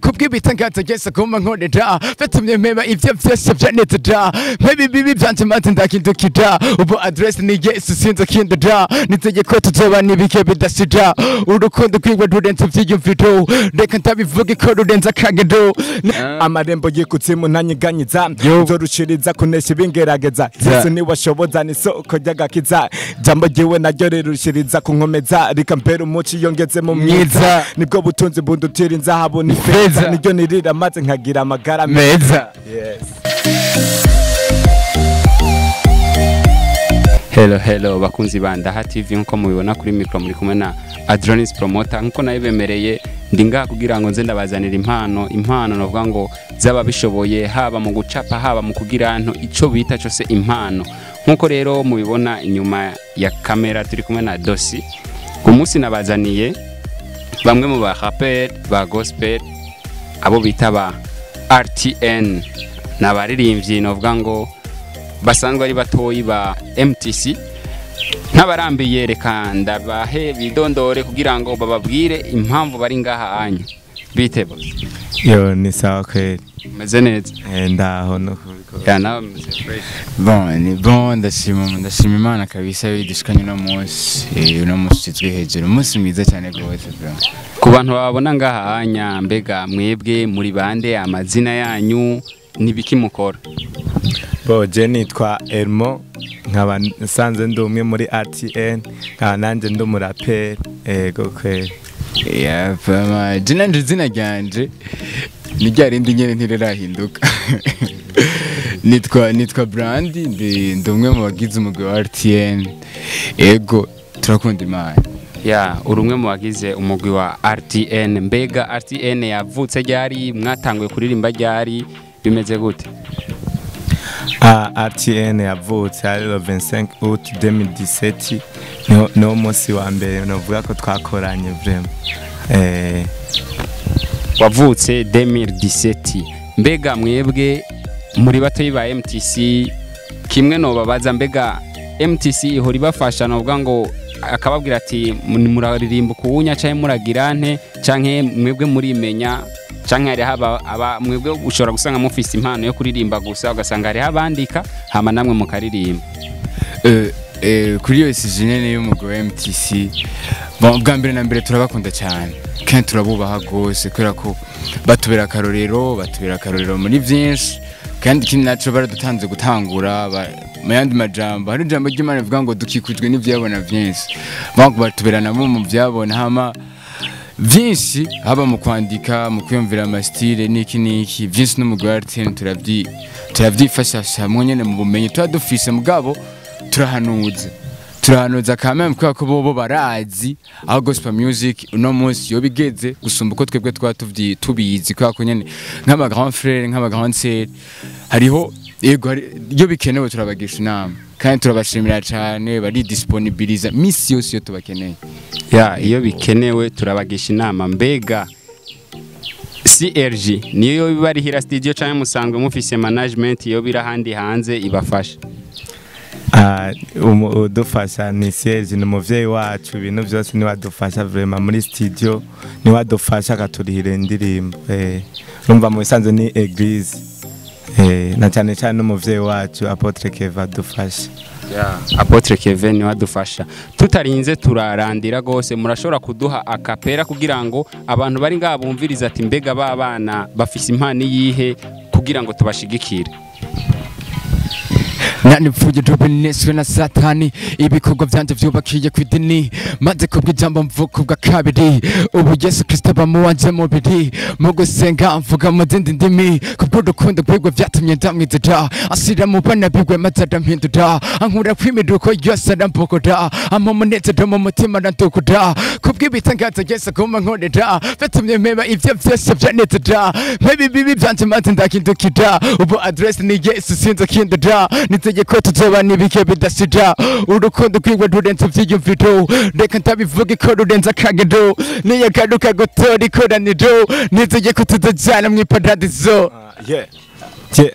Kubw'ibitangaza Yesu aguma nkorera, vyatumye mpeba ivyo vyose vyanezera. Mpeba ibibi vyanje maze ndahindukira, ubu address ni Yesu sinzokindura. Nizeye ko tuzoba n'ibihe bidashira, urukundo rwiwe rurenze ivyiyumviro. Reka ndabivuge ko rurenze akagero. Amarembo y'ikuzimu ntanyiganyiza, nzorushiriza kunesha ibingerageza. Yesu niwe ashoboza, ni isoko ry'agakiza. Jambo ryiwe naryo rirushiriza kunkomeza, rikambera umuco iyo ngeze mu mwiza. Nibwo butunzi bundutira inzahabu ni feza, niryo nirira maze nkagira amagara meza. Yes. Hello hello bakunzi ba Ndaha TV, nkuko mubibona kuri micro muri kumwe na Adronis Promoter. Nkuko nabibemereye ndi ngaha kugira ngo nze ndabazanira impano novuga ngo z'ababishoboye, haba mu gucapa, haba mu kugira nto ico bita cyose impano. Nkuko rero mubibona inyuma ya kamera turi kumwe na Dosi. Ku munsi nabazaniye bamwe mu ba rapper ba gospel, abo bita ba RTN, n'abaririmbyi novuga ngo basanzwe ari batoyi ba MTC. Ntabarambiye, reka ndabahe bidondore kugira ngo bababwire impamvu bari ngaha anya. Bite bo? Yo, ni sawa kweli. Meze neza. Ndaho no. Ya nawe meze fresh. Bon, ni bon, ndashima Imana kabisa yidushikanye no munsi. Uno munsi tuzwi hejuru. Umunsi mwiza cyane gose bro. Ku bantu babona ngaha anya, mbega mwebwe muri bande, amazina yanyu nibiki mukora? Bo, je nitwa Elmo, nkaba nsanze ndi umwe muri RTN, nkaba nanje ndi umuraperi. Ego kweli. Ya fama, je nanje izina ryanje ni rya rindi nyene ntirirahinduka. Nitwa Brandy, ndi umwe mu bagize umugwi wa RTN. Ego, turakunda Imana. Ya, uri umwe mu bagize umugwi wa RTN. Mbega RTN yavutse ryari, mwatanguye kuririmba ryari, bimeze gute? RTN yavutse ari le 25 août 2017, niwo munsi wa mbere novuga ko twakoranye vraiment. Wavutse 2017. Mbega mwebwe muri batoyi ba MTC, kimwe no babaza, mbega MTC ihora ibafasha novuga ngo akababwira ati muraririmba kuwunya canke muragira nte, canke mwebwe murimenya, canke hari aba mwebwe ushobora gusanga mufise impano yo kuririmba gusa, ugasanga hari abandika hama namwe mukaririmba? Kuri iyo sijine y'umugwi wa MTC, bon, bwa mbere na mbere turabakunda cyane kandi turabubaha gose, kubera ko batubera akarorero muri byinshi, kandi ikindi naco baradutanze gutangura mu yandi majambo. Hari ijambo ry'Imana rivuga ngo dukikujwe n'ivyabona byinshi, bon, batubera nabo mu vyabona hama byinshi, haba mu kwandika, mu kwiyumvira amastile n'iki n'iki byinshi. N'umugwi wa RTN turavyifashisha hamwe nyene mu bumenyi tuba dufise, mugabo turahanuza kameme, kubera ko bobo barazi aho gospel music uno munsi yo bigeze gusumba uko twebwe twa tubizi, kubera ko nyene nk'aba grand frère, nk'aba grand sœur, hariho yego iyo bikenewe turabagisha inama, kandi turabashimira cyane, bari disponibiliza misi yose iyo tubakeneye. Ya, iyo bikenewe turabagisha inama. Mbega CRG niyo bibarihira studio canke musanzwe mufise management iyo bira handi hanze ibafasha? Udufasha ni CRG, ni umuvyeyi wacu, ibintu byose niwe adufasha vraiment muri studio, niwe adufasha akaturihira indirimbo. Urumva mu bisanzwe ni église, na cyane cyane n'umuvyeyi wacu Apotre Kevin adufasha. Ya, Apotre Kevin niwe adufasha. Tutarinze turarandira gose, murashobora kuduha akapera kugira ngo abantu bari ngaha bumviriza ati mbega ba bana bafise impano yihe, kugira ngo tubashigikire. Nanipfuye dubineswe na satani, ibikorwa vyanje vyubakiye kw'idini, maze kubwa ijambo mvuka ubwa kabiri. Ubu Yesu Kristo aba mu wanje mubiri, mu gusenga mvuga mu zindi ndimi, kubw'urukundo rwiwe vyatumye ndamwizera. Asira mu bana biwe maze arampindura, ankura kw'imiruko yose arambokora, ampa umunezero mu mutima arandukura. Kubw'ibitangaza Yesu aguma nkorera, vyatumye mpeba ivyo vyose vyanezera. Mpeba ibibi vyanje maze ndahindukira, ubu address ni Yesu sinzokindura. Nizeye ko tuzoba n'ibihe bidashira, urukundo rwiwe rurenze ivyiyumviro. Reka ndabivuge ko rurenze akagero, niyagaruka gutora ikoraniro. Nizeye ko tuzojana mw'iparadizo. Yeah. Yeah.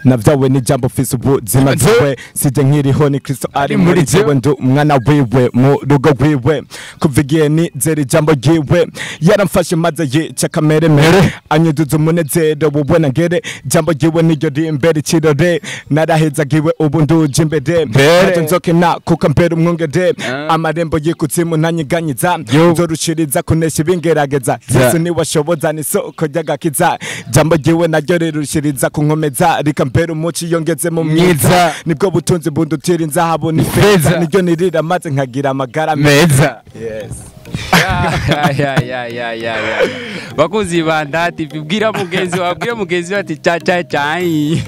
Navyawe n'ijambo, mfise ubuzima jewe, sije nkiriho, ni Kristo ari muri jewe, ndi umwana wiwe mu rugo rwiwe. Kuva igihe nizera ijambo ryiwe, yaramfashe maze yica kamere mere, anyuzuza umunezero wowe na ngere. Ijambo ryiwe niryo rimbere ikirore, narahezagiwe, ubu nduje imbere. Ntacyo nzokena kuko ambera umwungere, amarembo y'ikuzimu ntanyiganyiza, nzorushiriza kunesha ibingerageza. Yesu niwe ashoboza, ni isoko ry'agakiza, ijambo ryiwe naryo rirushiriza kunkomeza, rikambera umuco iyo ngeze mu mwiza. Nibwo butunzi bundutira inzahabu n'ifeza, niryo nirira maze nkagira amagara meza. Yes. Ya ya ya ya ya, bakunzi ba Ndati, bwira mugenzi wawe, bwira mugenzi wawe ati ca ca cai.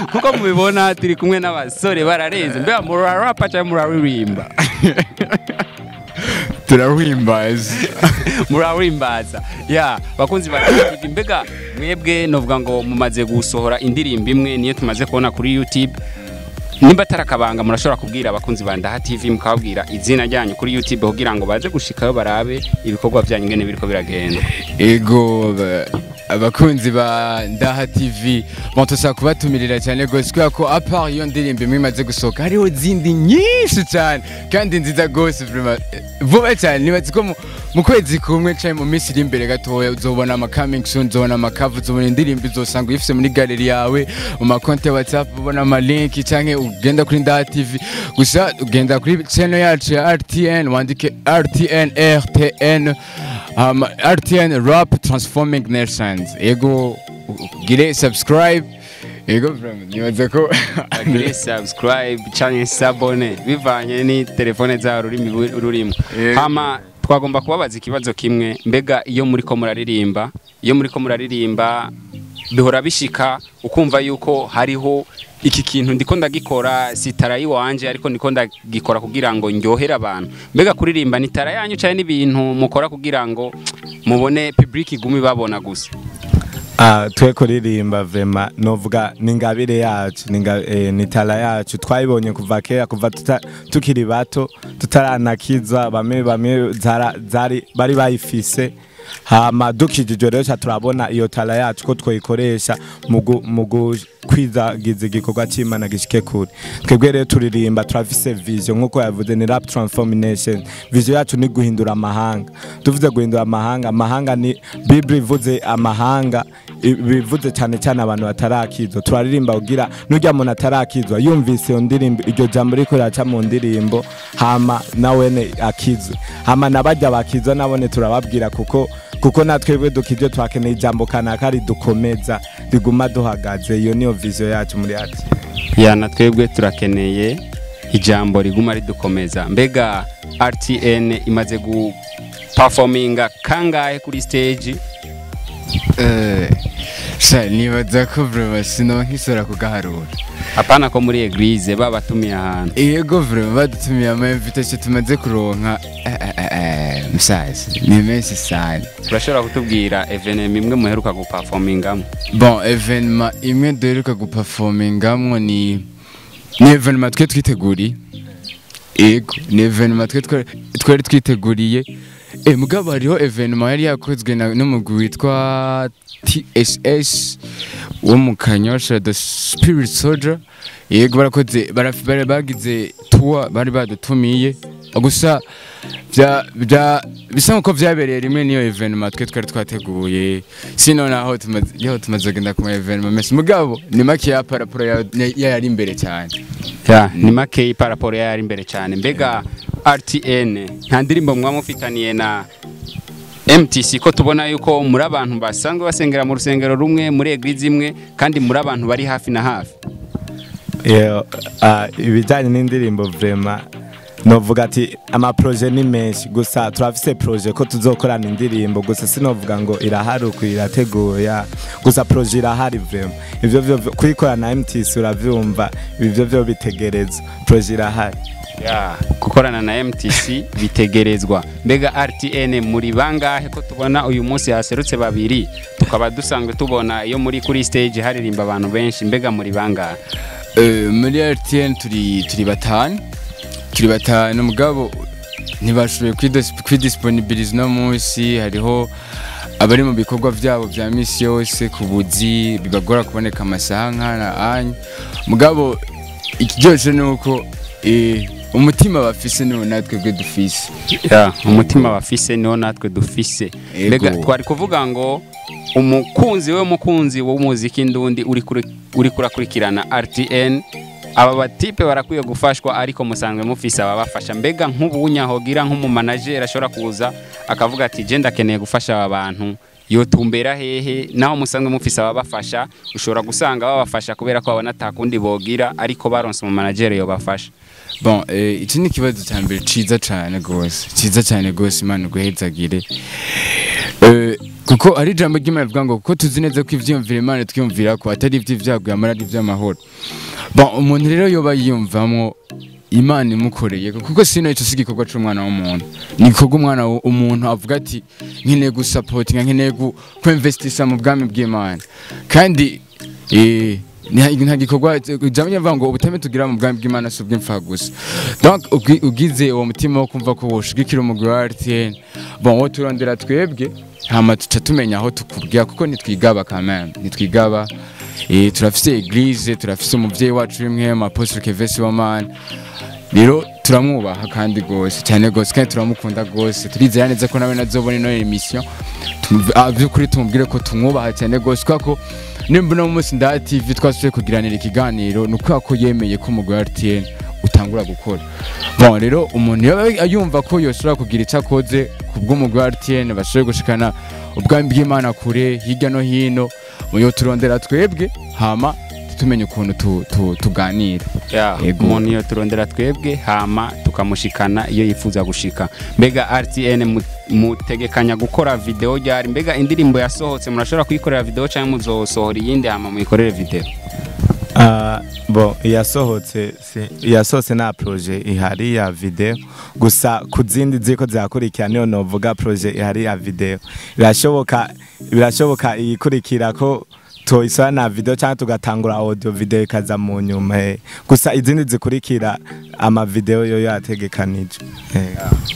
Nkuko mubibona, turi kumwe n'abasore bararenze. Mbega murarapa cyangwa muraririmba? Turahimbaza. Murarimbaza. Ya, bakunzi ba Ndati, mbega mwebwe novuga ngo mumaze gusohora indirimbo imwe, niyo tumaze kubona kuri YouTube. Nimba atari akabanga, murashobora kubwira abakunzi ba Ndaha TV, mukababwira izina ryanyu kuri YouTube kugira ngo baze gushikayo barabe ibikorwa byanyu ingene biriko biragenda? Ego, abakunzi ba Ndaha TV, bon, tusaba kubatumirira cyane gose, kubera ko à part iyo ndirimbo imwe imaze gusohoka, hariho izindi nyinshi cyane kandi nziza gose. Vraiment, vuba cyane, nibaze ko mu kwezi kumwe canke mu minsi iri imbere gatoya, uzobona ama coming soon, uzobona ama cover, uzobona indirimbo, uzosanga uyifise muri galerie yawe, mu makonti ya WhatsApp ubona ama link, canke ugenda kuri Ndaha TV gusa, ugenda kuri channel yacu ya RTN, wandike RTN, RTN, RTN Rap Transforming Nations. Ego, gire subscribe. Ego, vraiment, nibaza ko Bagire subscribe canke s'abonner bivanye ni telefone zabo, ururimi rurimo. Yego. Hama twagomba kubabaza ikibazo kimwe. Mbega iyo muriko muraririmba, bihora bishika ukumva yuko hariho iki kintu ndiko ndagikora si talent yiwanje, ariko ndiko ndagikora kugira ngo ndyohere abantu? Mbega kuririmba ni talent yanyu cyane, n'ibintu mukora kugira ngo mubone public igume babona gusa? Twe kuririmba, vraiment, novuga ni ingabire yacu, ni talent yacu. Twayibonye kuva kera, kuva tukiri bato, tutaranakizwa. Bamwe bamwe zari bari bayifise. Hama dukijijwe rero, ca turabona iyo talent yacu ko twoyikoresha mu kwizagiza igikorwa c'Imana gishike kure. Twebwe rero turirimba, turafise vision. Nk'uko yavuze, ni Rap Transform Nation. Vision yacu ni guhindura amahanga. Tuvuze guhindura amahanga, amahanga ni Bible ivuze amahanga, bivuze cyane cyane abantu batarakizwa. Turaririmba kugira nurya muntu atarakizwa yumvise iyo ndirimbo, iryo jambo riko riraca mu ndirimbo, hama nawene akizwe. Hama nabajya bakizwa nabone turababwira, kuko natwebwe dukijwe twakeneye ijambo kanaka ridukomeza, riguma duhagaze. Iyo niyo vision yacu muri ati. Ya, na twebwe turakeneye ijambo riguma ridukomeza. Mbega RTN imaze gu performinga kangahe kuri stage? Sha, nibaza ko vraiment sinoba nkisora kugaharura. Hapana, ko muri église babatumiye ahantu. Yego, vraiment, badutumiye, ama invitation tumaze kuronka, musaza, ni menshi sana. Urashobora kutubwira événement imwe muheruka guperformingamo? Bon, événement imwe duheruka guperformingamwo ni événement twe twiteguriye. Ego, ni événement twe twari twiteguriye. Mugabo hariho événement yari yakozwe n'umugwi witwa TSS wo mu Kanyosha, The Spirit Soldier. Yego, barakoze, bagize tour, bari badutumiye gusa bya bisa nkuko vyabereye rimwe niyo événement twe twari twateguye. Sino naho tumaze, yo, tumaze kugenda ku ma événement menshi, mugabo ni make ya par rapport ya yari imbere cyane. Ya, ni make par rapport yari imbere cyane. Mbega RTN nta ndirimbo mwa mufitaniye na MTC, ko tubona yuko muri abantu basanzwe basengera mu rusengero rumwe, muri église imwe, kandi muri abantu bari hafi na hafi? Yo, ibijyanye n'indirimbo, vraiment, novuga ati ama projet ni menshi. Gusa turafise projet ko tuzokorana indirimbo, gusa sinovuga ngo irahari uku irateguye. Ya, gusa projet irahari vraiment. Ivyo vyo kuyikorana na MTC, uravyumva, ivyo vyo bitegereza, projet irahari. Ya, gukorana na MTC bitegerezwa. Mbega RTN muri bangahe, ko tubona uyu munsi haserutse babiri, tukaba dusanzwe tubona iyo muri kuri stage haririmba abantu benshi? Mbega muri bangahe? Muri RTN turi batanu, turi batanu, mugabo ntibashoboye kwidisponibiliza uno munsi. Hariho Abari mu bikorwa vyabo vya misi yose ku buzi, bibagora kuboneka amasaha nkana anya. Mugabo ikiryoshe ni uko umutima bafise niwo natwe bwe dufise. Ya, umutima bafise niwo natwe dufise. Ego. Mbega twari kuvuga ngo umukunzi we, mukunzi w'umuziki ndundi uri kurakurikirana RTN, aba batipe barakwiye gufashwa, ariko musanzwe mufise ababafasha. Mbega nk'ubu nyahogira nk'umumanageri ashobora kuza akavuga ati: "Je ndakeneye gufasha aba bantu", yotumbera hehe, naho musanzwe mufise ababafasha? Ushobora gusanga babafasha kubera ko babona atakundi bogira, ariko baronse umumanageri yobafasha. Bon, iki ni ikibazo cya mbere ciza cyane gose, ciza cyane gose. Imana iguhezagire. Kuko ari ijambo ry'Imana rivuga ngo kuko tuzi neza ko ivyiyumviro Imana twiyumvira ko atari ivy'ivyago, yamara ari ivy'amahoro. Bon, umuntu rero yoba yiyumvamwo Imana imukoreye, kuko sino ico si igikorwa c'umwana w'umuntu, ni igikorwa umwana umuntu avuga ati: "Nkeneye gusapotinga, nkeneye kuinvestisa mu bwami bw'Imana." Kandi nta gikorwa, ijambo ryavuga ngo ubutame tugira mu bwami bw'Imana si ubw'imfa gusa. Donc ugize uwo mutima wo kumva ko woshigikira umugwi wa RTN, bon, wo turondera twebwe, hama tuca tumenya aho tukubwira, kuko nitwigaba quand même, nitwigaba. Turafise église, turafise umuvyeyi wacu w'imwema, Apostle Kevesi Wamana. Rero turamwubaha kandi gose cyane gose, kandi turamukunda gose. Turizera neza ko nawe nazobona ino émission. By'ukuri tumubwire ko tumwubaha cyane gose, kubera ko nimba uno munsi Ndaha TV twasubiye kugiranira ikiganiro, ni ukubera ko yemeye ko umugwi wa RTN utangura gukora. Bon, rero umuntu yaba yumva ko yoshobora kugira icyo akoze ku bw'umugwi wa RTN, bashoboye gushikana ubwami bw'Imana kure hirya no hino, muyo turondera twebwe, hama tumenye ukuntu tuganira. Ya, Ego. umuntu iyo turondera twebwe, hama tukamushikana iyo yifuza gushika. Mbega RTN mutegekanya gukora video ryari? Mbega indirimbo yasohotse murashobora kuyikorera video, cyangwa muzosohora iyindi hama muyikorere video? Bon, yasohotse yasohotse nta projet ihari ya video. Gusa ku zindi ziko zirakurikira niyo novuga projet ihari ya video. Birashoboka iyikurikira ko toyisora na video, cyangwa tugatangura audio, video ikaza mu nyuma. Gusa izindi zikurikira ama video yo yategekanijwe.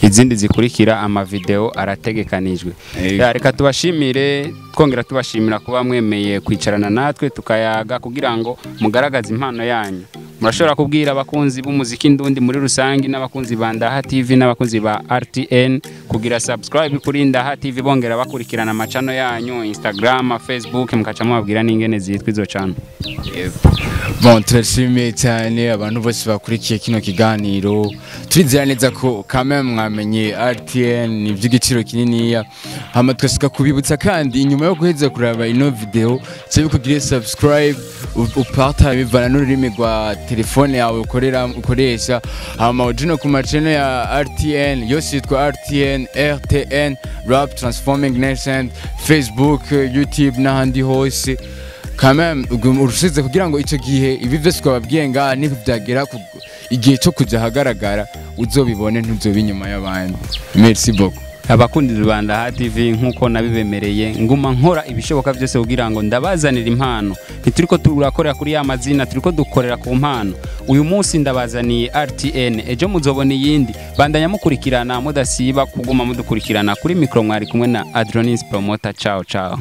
Izindi zikurikira ama video arategekanijwe. Ego. Ya, reka tubashimire, twongera tubashimira kuba mwemeye kwicarana natwe tukayaga kugira ngo mugaragaze impano yanyu. Murashobora kubwira abakunzi b'umuziki ndundi muri rusange, n'abakunzi ba Ndaha TV, n'abakunzi ba RTN kugira subscribe kuri Ndaha TV, bongera bakurikirana amacano yanyu, Instagram, Facebook, mukaca mubabwira n'ingene zitwa izo cano. Bon, turashimiye cyane abantu bose bakurikiye kino kiganiro. Turizera neza ko kame mwamenye RTN ni iby'igiciro kininiya. Hama twasuka kubibutsa kandi, inyuma yo guheza kuraba ino video, cyo kugire subscribe, uparta bivana n'ururimi rwa telefone yawe ukorera ukoresha, hama uje no ku macano ya RTN yose yitwa RTN, RTN, Rap Transforming Nation, Facebook, YouTube n'ahandi hose. Quand même urushize kugira ngo icyo gihe ibi byose twababwiye ngaha nibyagera igihe cyo kujya ahagaragara uzobibone, ntuzobe inyuma y'abandi. Merci beaucoup. Abakundi ba Ndaha TV, nk'uko nabibemereye, nguma nkora ibishoboka byose kugira ngo ndabazanire impano. Ntituriko turakorera kuri ya mazina, turiko dukorera ku mpano. Uyu munsi ndabazaniye RTN, ejo muzobona iyindi. Bandanya mukurikirana, mudasiba kuguma mudukurikirana. Kuri mikro mwari kumwe na Adronis Promoter. Ciao ciao.